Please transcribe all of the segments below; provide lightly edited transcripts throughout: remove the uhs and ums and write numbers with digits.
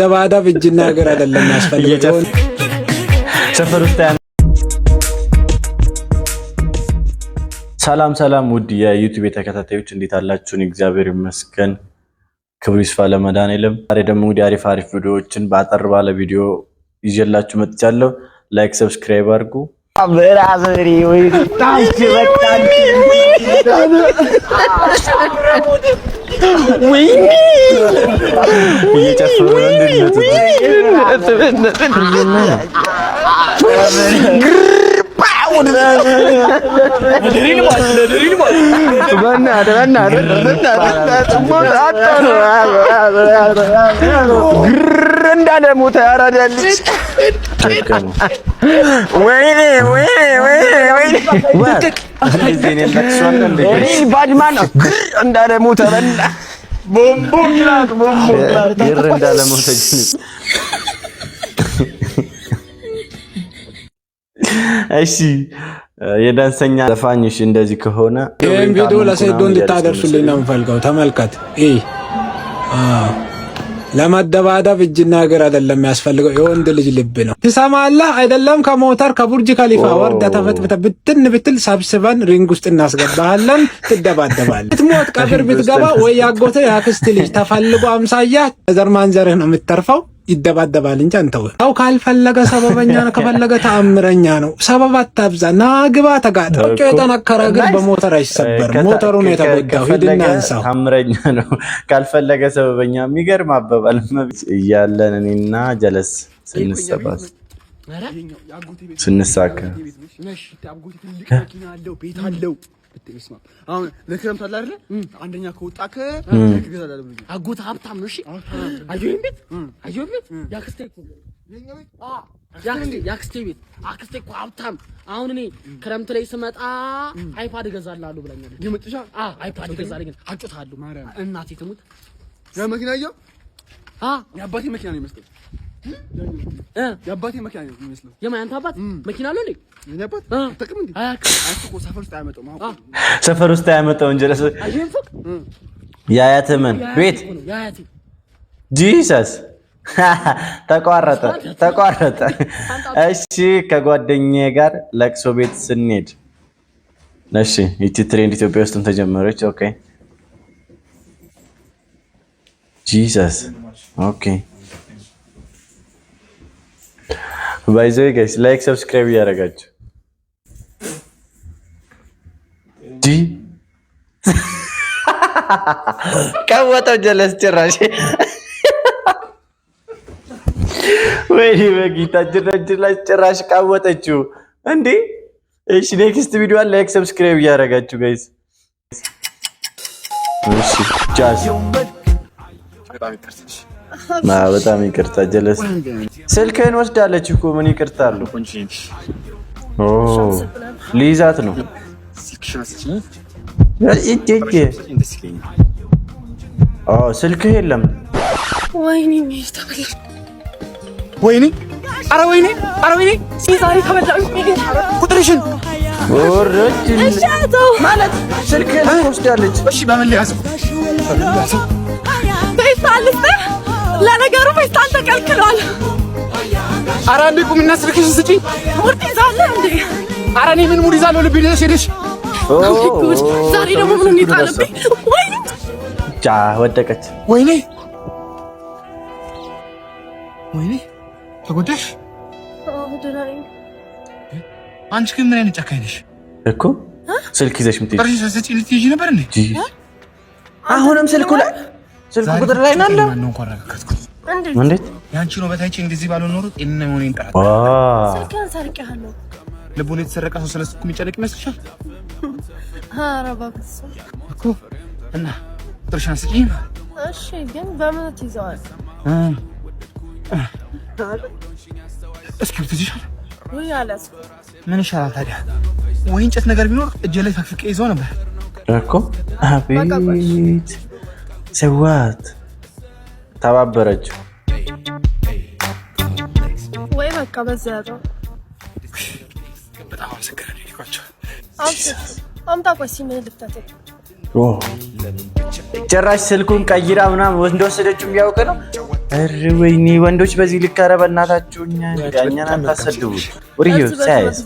ለመደባደብ እጅና እግር አይደለም የሚያስፈልገው። ሰፈር ውስጥ። ሰላም ሰላም፣ ውድ የ YouTube ተከታታዮች እንዴት አላችሁን? እግዚአብሔር ይመስገን፣ ክብሩ ይስፋ ለመድኃኔዓለም። ዛሬ ደግሞ እንግዲህ አሪፍ አሪፍ ቪዲዮዎችን በአጠር ባለ ቪዲዮ ይዤላችሁ መጥቻለሁ። Like፣ subscribe አድርጉ። ብራዘሪ ወይ ታች በቃ ወይኔ እየጨፈሩ ነው። እንዳለ ሞተ። ያራዳ ልጅ ወይኔ ወይኔ ወይኔ ወይኔ ባድማን እንዳለ ሞተ። በላ ቦምቦክላት ቦምቦክላት እንዳለ ሞተ። እሺ የዳንሰኛ ዘፋኝሽ እንደዚህ ከሆነ ይህን ቪዲዮ ለሴዶ እንድታደርሱልኝ ነው የምፈልገው። ተመልከት። ለመደባደብ እጅና እግር አይደለም የሚያስፈልገው፣ የወንድ ልጅ ልብ ነው። ትሰማለህ አይደለም? ከሞተር ከቡርጅ ከሊፋ ወርደ ተፈጥፍተ ብትን ብትል ሰብስበን ring ውስጥ እናስገባሃለን። ትደባደባለህ። ብትሞት ቀብር ብትገባ ወይ ያጎተ ያክስት ልጅ ተፈልጎ አምሳያ ዘር ማንዘርህ ነው የምትተርፈው። ይደባደባል እንጂ አንተው ሰው ካልፈለገ ሰበበኛ ነው፣ ከፈለገ ተአምረኛ ነው። ሰበብ አታብዛ። ና ግባ፣ ተጋጥ። ቆጮ የጠነከረ እግር በሞተር አይሰበርም። ሞተሩ ነው የተጎዳው። ሂድና አንሳው። ተአምረኛ ነው፣ ካልፈለገ ሰበበኛ። የሚገርም አባባል እያለን እኔና ጀለስ ስንሰባስ ስንሳካ አሁን ለክረምት አለ አይደለ? አንደኛ ከወጣ አጎት ሀብታም ነው። እሺ አየሁኝ ቤት አየሁኝ ቤት ያክስቴ እኮ ያክስቴ ቤት አክስቴ እኮ ሀብታም። አሁን እኔ ክረምት ላይ ስመጣ iPad እገዛልሃለሁ ብላኛለች። የመጥሻ iPad እገዛልኝ አጮታለሁ። እናቴ ትሙት ያ መኪና አየሁ። የአባቴ መኪና ነው የሚመስለው። የአባቴ መኪና ነው የሚመስለው። የማን ያንተ አባት መኪና አለው እንዴ? የእኔ አባት አታውቅም እንዴ? እኮ ሰፈር ውስጥ አያመጣውም። ሰፈር ውስጥ አያመጣው እንጂ የአያትህ ምን ቤት Jesus ተቋረጠ ተቋረጠ። እሺ ከጓደኛዬ ጋር ለቅሶ ቤት ስንሄድ፣ እሺ ይቺ trend ኢትዮጵያ ውስጥም ተጀመረች። Okay Jesus okay by the way guys like subscribe እያደረጋችሁ ዲ ቀወጠው ጀለስ ጭራሽ ወይ በጌታ ጭራሽ ቀወጠችው እንዴ! እሺ next ቪዲዮ like subscribe እያደረጋችሁ guys። እሺ ጃዝ በጣም ይቅርታ ጀለስ ስልክህን ወስዳለች እኮ ምን ይቅርታ አለው? ሊይዛት ነው። ስልክህ የለም። ወይኔ ወይኔ፣ ኧረ ወይኔ፣ ኧረ ወይኔ! ቁጥርሽን ማለት ስልክህን ወስዳለች። እሺ፣ በምን ልያዘው? ፌስታል ልስጥህ? ለነገሩ ፌስታል ተከልክሏል። ኧረ አንዴ ቁሚና ስልክሽን ስጪኝ። ሙድ ይዛለህ እንዴ? ኧረ እኔ ምን ሙድ ይዛለሁ? ልቤን ይዘሽ ሄደሽ። ዛሬ ደግሞ ምን ይጣልብኝ? ወይኔ ጃ ወደቀች። ወይኔ ወይኔ፣ ተጎዳሽ? አንቺ ግን ምን አይነት ጨካኝ ነሽ እኮ ስልክ ይዘሽ የምትሄጂው ጥርሽን ስጪኝ ልትይዢ ነበር እንዴ? አሁንም ስልኩ ላይ ስልኩ ቁጥር ላይ ነው አለ። እንዴት ያንቺ ነው በታይቼ እንደዚህ ባልሆን ኖሮ ጤንና የሆነ ይንጠራል። ስልክህን ሰርቄሃለሁ። ልቡን የተሰረቀ ሰው ስለ ስልኩ የሚጨነቅ ይመስልሻል? ኧረ በፍፁም እኮ እና ጥርሻን ስጪኝ። እሺ፣ ግን በምን ትይዘዋል? እስክሪብቶ ይዘሻል? ውይ አልያዝኩም። ምን ይሻላል ታዲያ? ወይ እንጨት ነገር ቢኖር እጄ ላይ ፈቅፍቄ ይዘው ነበር እኮ። አቤት ሰዋት ተባበረችው። ወይ በቃ በዛ ያዘው። በጣም አመሰግናለሁ። አምጣ ቆይ ሲምህን ልፍታት። ጭራሽ ስልኩን ቀይራ ምናምን እንደወሰደችው የሚያውቅ ነው። ኧረ ወይኔ ወንዶች በዚህ ልክ፣ ኧረ በእናታችሁ እኛን አታሰድቡ። ወርዩ ሳይዝ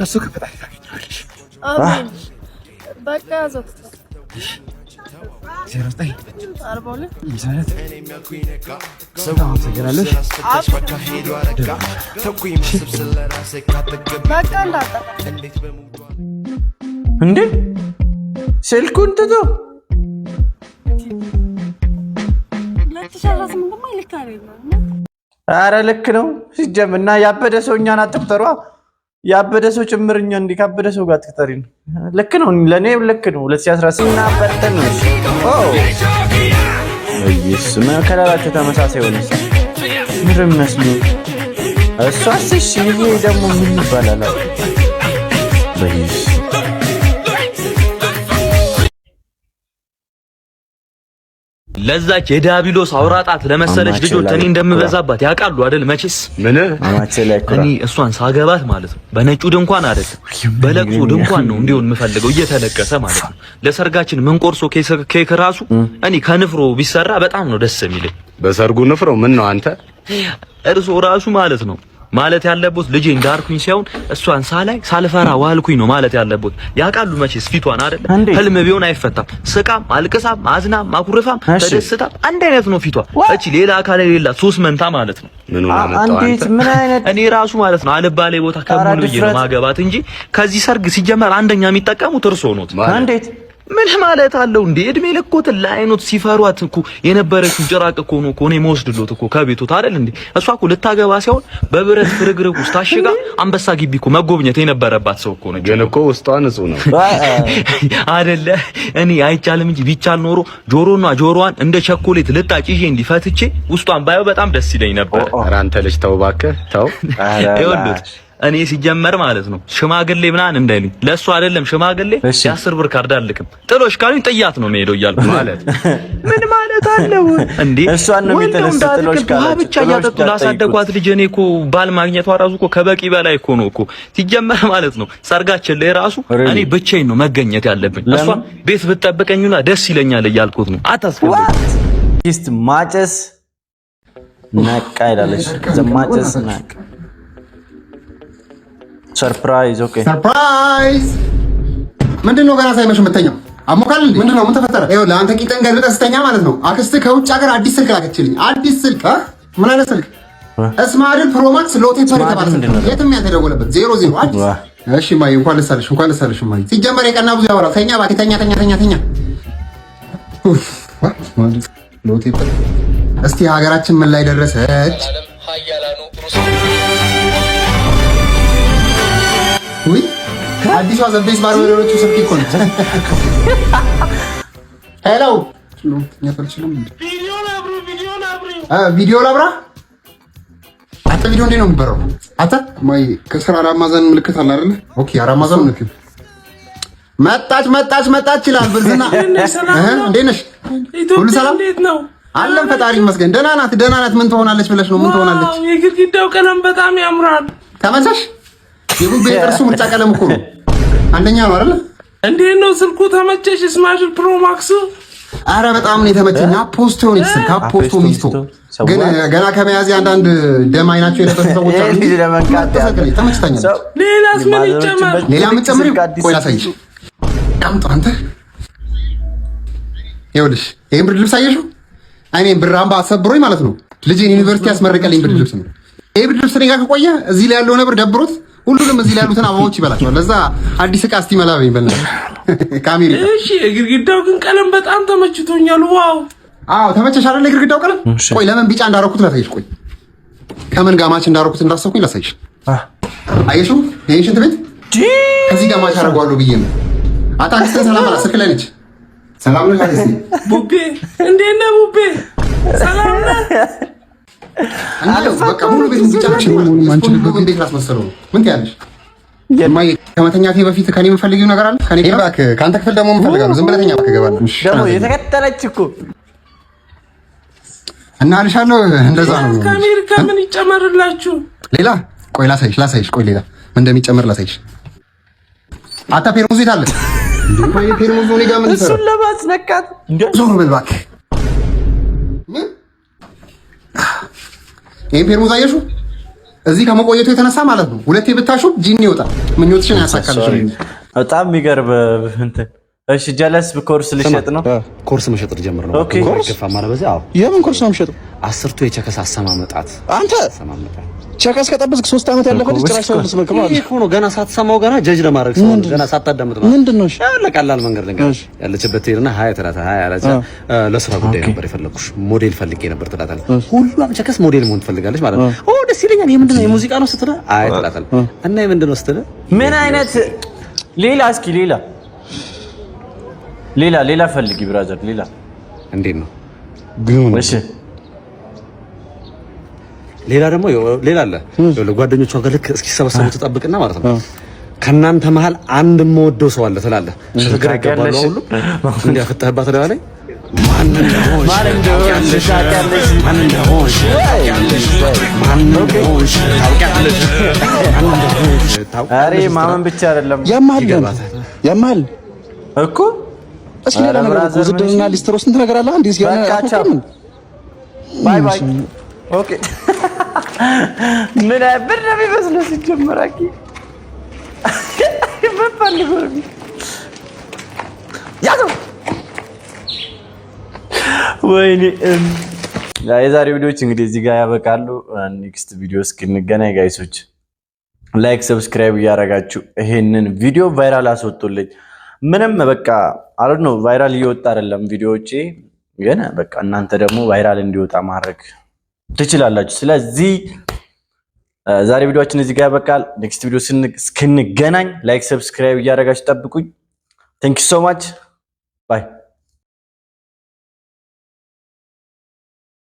ከሱ ከፈጣሪ ታገኘዋለሽ። በቃ እንዴ ስልኩን ትቶ አረ ልክ ነው ሲጀምር እና ያበደ ሰው እኛን አትቁጠሯ። ያበደ ሰው ጭምር እኛ እንዲህ ካበደ ሰው ጋር አትቁጠሪ ነው። ልክ ነው፣ ለእኔ ልክ ነው። 2018 እና በተን ኢየሱስ ከለራቸው ተመሳሳይ ሆነ። ምር መስሉ እሷስ። እሺ ይሄ ደግሞ ምን ይባላል? በኢየሱስ ለዛች የዲያብሎስ አውራጣት ለመሰለች ልጆች እኔ እንደምበዛባት ያውቃሉ አይደል? መቼስ ምን እኔ እሷን ሳገባት ማለት ነው በነጩ ድንኳን አይደል በለቅሶ ድንኳን ነው እንዲሆን የምፈልገው፣ እየተለቀሰ ማለት ነው። ለሰርጋችን ምን ቆርሶ ኬክ ራሱ እኔ ከንፍሮ ቢሰራ በጣም ነው ደስ የሚለኝ። በሰርጉ ንፍሮ ምን ነው አንተ እርሶ ራሱ ማለት ነው ማለት ያለቦት ልጄ እንዳርኩኝ ሳይሆን እሷን ሳላይ ሳልፈራ ዋልኩኝ ነው ማለት ያለቦት። ያውቃሉ መቼስ ፊቷን አይደለ? ህልም ቢሆን አይፈታም። ስቃም አልቅሳም አዝናም አኩርፋም ተደስታም አንድ አይነት ነው ፊቷ። እቺ ሌላ አካል የሌላት ሶስት መንታ ማለት ነው። እንዴት ምን አይነት እኔ ራሱ ማለት ነው አልባሌ ቦታ ከሙሉ ብዬ ነው ማገባት እንጂ ከዚህ ሰርግ ሲጀመር አንደኛ የሚጠቀሙት እርሶ ኖት። እንዴት ምን ማለት አለው እንዴ? እድሜ ልኮት ለአይኖት ሲፈሯት እኮ የነበረችው ጭራቅ እኮ ነው እኮ እኔ መወስድሎት እኮ ከቤቱ አይደል እንዴ? እሷ እኮ ልታገባ ሳይሆን በብረት ፍርግርግ ውስጥ ታሽጋ አንበሳ ግቢ እኮ መጎብኘት የነበረባት ሰው እኮ ነች። ግን እኮ ውስጧ ንጹህ ነው አይደለ? እኔ አይቻልም እንጂ ቢቻል ኖሮ ጆሮና ጆሮዋን እንደ ቸኮሌት ልጣጭ ይዤ እንዲፈትቼ ውስጧን ባየው በጣም ደስ ይለኝ ነበር። ኧረ አንተ ልጅ ተው እባክህ ተው። ይኸውልህ እኔ ሲጀመር ማለት ነው ሽማግሌ ምናምን እንዳይሉኝ ለእሱ አይደለም ሽማግሌ የ10 ብር ካርድ አልክም። ጥሎሽ ካሉኝ ጥያት ነው የምሄደው እያልኩ ማለት ምን ማለት አለው እንዴ? እሷን ነው የሚጥልስ ጥሎሽ ካላችሁ ብቻ እያጠጡ ላሳደጓት ልጅ እኔ እኮ ባል ማግኘቷ ራሱ እኮ ከበቂ በላይ እኮ ነው እኮ ሲጀመር ማለት ነው። ሰርጋችን ላይ ራሱ እኔ ብቻዬን ነው መገኘት ያለብኝ። እሷ ቤት ብትጠብቀኝና ደስ ይለኛል እያልኩት ነው። አታስፈልግም። ማጨስ ነቃ ይላለች። ዘማጨስ ነቃ surprise። Okay Surprise። ምንድን ነው ገና ሳይመሽ የምተኛው? አሞካል እንዴ? ምንድን ነው? ምን ተፈጠረ? ይኸውልህ አንተ ቂጥህን ገልብጠህ ስተኛ ማለት ነው አክስትህ ከውጭ ሀገር አዲስ ስልክ ላከችልኝ። አዲስ ስልክ። ምን አይነት ስልክ? እስማድል Pro Max ሎቴፐር የተባለ ስልክ፣ የትም ያልተደወለበት 00 አዲስ። እሺ እማዬ እንኳን ደስ አለሽ፣ እንኳን ደስ አለሽ እማዬ። ሲጀመር የቀና ብዙ ያወራል። ተኛ እባክህ ተኛ፣ ተኛ፣ ተኛ፣ ተኛ። ሎቴፐር። እስቲ ሀገራችን ምን ላይ ደረሰች? ውይ አዲሷ ዘቤስ barber የሆነችው ስልክ እኮ ነች። Hello፣ ቪዲዮ ላብራ። አንተ ቪዲዮ እንዴት ነው የሚበራው? አንተ ማይ ከስራ አራማዘን ምልክት አለ አይደለ? Okay አራማዘን ምልክት መጣች መጣች መጣች ይላል ብርዝና። እንዴት ነሽ? ሁሉ ሰላም አለን፣ ፈጣሪ ይመስገን። ደህና ናት፣ ደህና ናት። ምን ትሆናለች ብለሽ ነው? ምን ትሆናለች? የግድግዳው ቀለም በጣም ያምራል። ተመቸሽ? የቡቤ የጥርሱ ምርጫ ቀለም እኮ ነው። አንደኛ ነው አይደል? እንዴት ነው ስልኩ ተመቸሽ? ስማሽ Pro Max ኡ? አረ በጣም ነው የተመቸኝ። አፖስቶ የሆነች ስልክ አፖስቶ ሚስቶ ግን ገና ከመያዝ አንዳንድ ደም አይናቸው የለበሱ ሰዎች አሉ። ተመችታኛለች። ሌላስ ምን ይጨመር? ሌላ ምን ጨምሪ? ቆይ ላሳይሽ። አምጣ አንተ። ይኸውልሽ ይሄን ብርድ ልብስ አየሽው? እኔ ብር አምባ አሰብሮኝ ማለት ነው። ልጄን ዩኒቨርሲቲ ያስመረቀልኝ ብርድ ልብስ ነው። ይሄ ብርድ ልብስ እኔ ጋር ከቆየ እዚህ ላይ ያለው ነብር ደብሮት ሁሉንም እዚህ ላይ ያሉትን አበባዎች ይበላቸዋል። ለዛ አዲስ ዕቃ እስቲ መላ በኝ በልና ከአሜሪካ። እሺ፣ የግድግዳው ግን ቀለም በጣም ተመችቶኛል። Wow! አዎ ተመቸሽ አይደል? የግድግዳው ቀለም። ቆይ ለምን ቢጫ እንዳረኩት ላሳይሽ። ቆይ ከምን ጋር match እንዳረኩት እንዳሰብኩኝ ላሳይሽ። አየሽው? ይሄን ሽንት ቤት ከዚህ ጋር match አደርገዋለሁ ብዬ ነው። አታ አክስቴን ሰላም አላት። ስልክ ላይ ነች። ሰላም ነሽ አክስቴ? ቡቤ እንዴት ነህ ቡቤ? ሰላም ነህ? እና በቃ ሙሉ ቤት ቢጫ ማለት ቤት ላስመሰለው ነው። ምን ትያለሽ? እማዬ ከመተኛቴ በፊት ከኔ የምፈልጊው ነገር አለ? ከኔ እባክህ፣ ከአንተ ክፍል ደግሞ የምፈልጋለሁ። ዝም ብለህ ተኛ እባክህ። እገባለሁ ደግሞ የተከተለች እኮ እና አልሻለሁ። እንደዛ ነው። ከአሜሪካ ምን ይጨመርላችሁ? ሌላ ቆይ ላሳይሽ፣ ላሳይሽ። ቆይ ሌላ ምን እንደሚጨመር ላሳይሽ። አታ ፔርሙዝ የት አለ? ፔርሙዝ እኔ ጋር ምን ይሰራል? እሱን ለማስነካት ዞር በል እባክህ። ይሄን ፔርሙዝ አየሽው? እዚህ ከመቆየቱ የተነሳ ማለት ነው ሁለቴ ብታሹ ጂኒ ይወጣል። ምኞትሽን አያሳካልሽም። በጣም የሚገርም እንትን። እሺ፣ ጀለስ ኮርስ ልሸጥ ነው። ኮርስ መሸጥ ልጀምር ነው። Okay። ኮርስ ገፋ በዚህ። አዎ። የምን ኮርስ ነው የምሸጠው? 10ቱ የ chicks አሰማመጣት። አንተ chicks ከጠበስክ 3 ዓመት ያለፈ ልጅ ጭራሽ ሰው ልትመክር ማለት ይሄ እኮ ነው ገና ሳትሰማው ገና judge ለማድረግ ሰው ገና ሳታዳምጥ ማለት ምንድን ነው? እሺ። ያለ ቀላል መንገድ ልንገርህ። ያለችበት ትሄድና hi ትላታለህ። Hi አለች። ለስራ ጉዳይ ነበር የፈለኩሽ፣ ሞዴል ፈልጌ ነበር ትላታለህ። ሁሏም chicks ሞዴል መሆን ትፈልጋለች ማለት ነው። ኦ ደስ ይለኛል። የምንድን ነው፣ የሙዚቃ ነው ስትልህ አይ ትላታለህ። እና የምንድን ነው ስትልህ ምን አይነት ሌላ፣ እስኪ ሌላ ሌላ ሌላ ፈልጊ brother፣ ሌላ። እንዴት ነው? እሺ። ሌላ ደግሞ ሌላ አለ። ጓደኞቿ ጋር ልክ እስኪሰበሰቡ ትጠብቅና ማለት ነው ከእናንተ መሀል አንድ የምወደው ሰው አለ ትላለህ። ግራ ይገባሉ። ሁሉ እንዲያፈጠህባት ላይ ማን እንደሆንሽ ታውቂያለሽ፣ ማን እንደሆንሽ ታውቂያለሽ፣ ማን እንደሆንሽ ታውቂያለሽ፣ ማን እንደሆንሽ ኧረ ማመን ብቻ አይደለም። ያማል ያማል እኮ። እስኪ ሌላ ነገር እኮ ዝድና ሊስትሮ ስንት ነገር አለ። አንዴ እስኪ Bye bye። Okay፣ ምን ብር ነው የሚመስለው ሲጀመር፣ አኪ ምን ፈልጎ ነው ያዘው? ወይኔ፣ የዛሬ ቪዲዮዎች እንግዲህ እዚህ ጋር ያበቃሉ። Next ቪዲዮ እስክንገናኝ guys ኦች like፣ subscribe እያደረጋችሁ ይሄንን ቪዲዮ viral አስወጡልኝ። ምንም በቃ አረ ነው viral እየወጣ አይደለም ቪዲዮዎቼ፣ ግን በቃ እናንተ ደግሞ viral እንዲወጣ ማድረግ ትችላላችሁ። ስለዚህ ዛሬ ቪዲዮአችን እዚህ ጋር ያበቃል። Next ቪዲዮ እስክንገናኝ like፣ subscribe እያደረጋችሁ ጠብቁኝ። Thank you so much, bye.